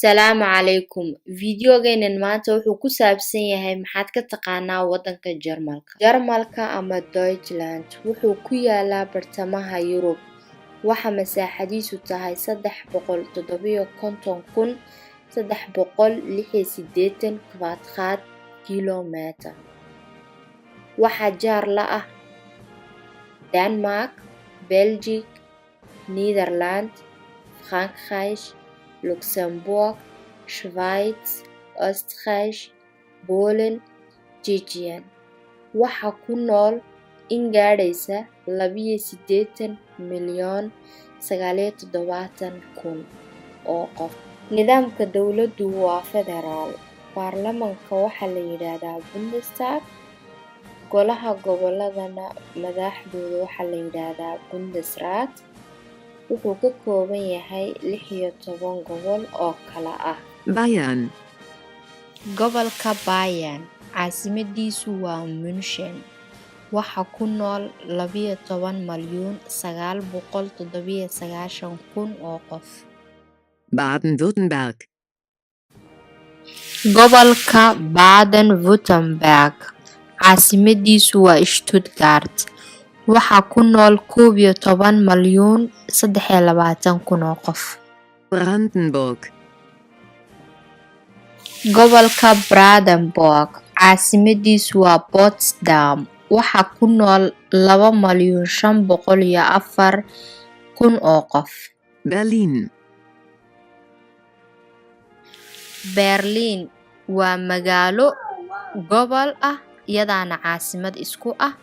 Salaamu calaykum. Fiidiyowgeenan maanta wuxuu ku saabsan yahay maxaad ka taqaanaa waddanka Jarmalka. Jarmalka ama Deutschland wuxuu ku yaalaa bartamaha Yurub. Waxa masaaxadiisu tahay 357,386 kwadraad kiiloomitir. Waxaa jaar la ah Denmark, Belgique, Nederland, Frankreich, Luxembourg, Schweiz, Österreich, Poland, Czechia. Waxaa ku nool in gaadhaysa 82,079,000 oo qof. Nidaamka dawladdu waa federaal. Baarlamaanka waxaa la yidhaahdaa Bundestag. Golaha gobolladana madaxdooda waxaa la yidhaahdaa Bundesrat. Wuxuu ka kooban yahay 16 gobol oo kala ah: Bayern, Gobolka Bayern, caasimadiisu waa München. Waxaa ku nool 12,997,000 oo qof. Baden-Württemberg, Gobolka Baden-Württemberg, caasimadiisu waa Stuttgart. Waxaa ku nool 11,023,000 oo qof. Brandenburg, Gobolka Brandenburg, caasimadiisu waa Potsdam. Waxaa ku nool 2,504,000 oo qof. Berlin, Berlin waa magaalo gobol ah, iyadaana caasimad isku ah.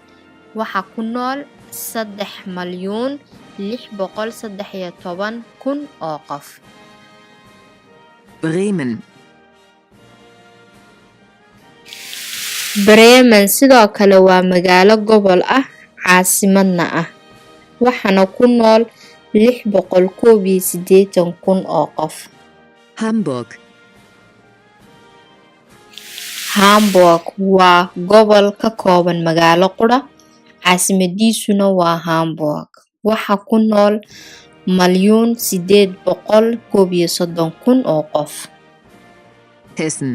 Waxaa ku nool 3,613,000 oo qof. Bremen, Bremen sidoo kale waa magaalo gobol ah, caasimadna ah. Waxaana ku nool 681,000 oo qof. Hamburg, Hamburg waa gobol ka kooban magaalo qura, caasimadiisuna waa Hamburg. Waxaa ku nool 1,831,000 oo qof. Hessen,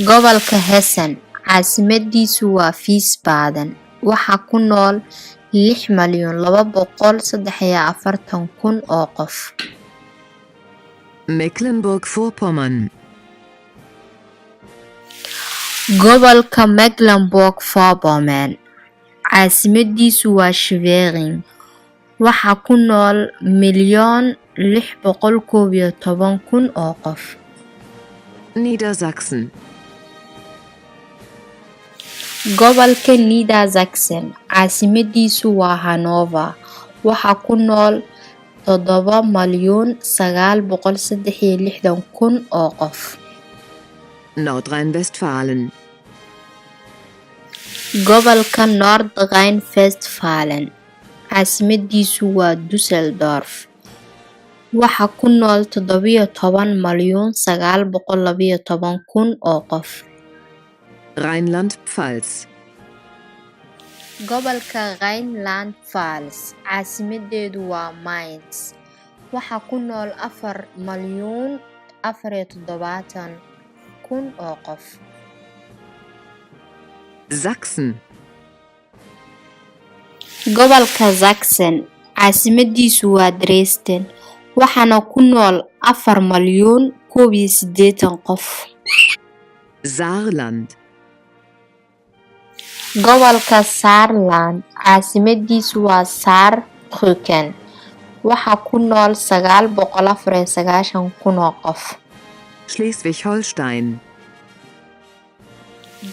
Gobolka Hessen, caasimadiisu waa Wiesbaden. Waxaa ku nool 6,243,000 oo qof. Mecklenburg-Vorpommern, Gobolka Mecklenburg-Vorpommern, caasimadiisu waa Schwerin. Waxaa ku nool 1,611,000 oo qof. Niedersachsen, Gobolka Niedersachsen, caasimadiisu waa Hannover. Waxaa ku nool 7,963,000 oo qof. Nordrhein-Westfalen, Gobolka Nordrhein-Westfalen, caasimadiisu waa Düsseldorf. Waxaa ku nool 17,912,000 oo qof. Rheinland-Pfalz, Gobolka Rheinland-Pfalz, caasimadeedu waa Mainz. Waxaa ku nool 4,074,000 oo qof. Sachsen, Gobolka Sachsen, caasimadiisu waa Dresden. Waxaana ku nool 4,081,000 qof. Saarland, Gobolka Saarland, caasimadiisu waa Saarbrücken. Waxaa ku nool 994,000 oo qof. Schleswig-Holstein,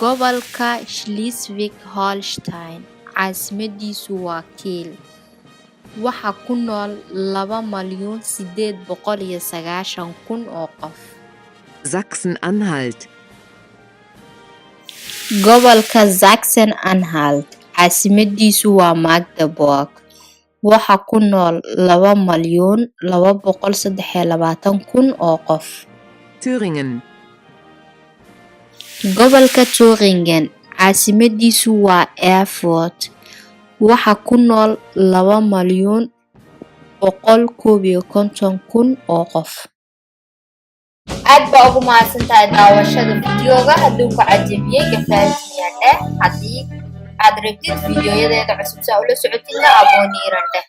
Gobolka Schleswig-Holstein, caasimadiisu waa Kiel. Waxaa ku nool 2,890,000 oo qof. Sachsen-Anhalt, Gobolka Sachsen-Anhalt, caasimadiisu waa Magdeburg. Waxaa ku nool 2,223,000 oo qof. Thüringen, Gobolka Thuringen, caasimadiisu waa Erfurt. Waxaa ku nool 2,100,000 151,000 oo qof. Aad baa ugu mahadsan tahay daawashada fiidiyowga. Hadduu ku cajabiyey, gafaajiyaan dheh. Haddii aad rabtid fiidiyoyadeeda cusub saa ula socotidna, abonnieren dheh.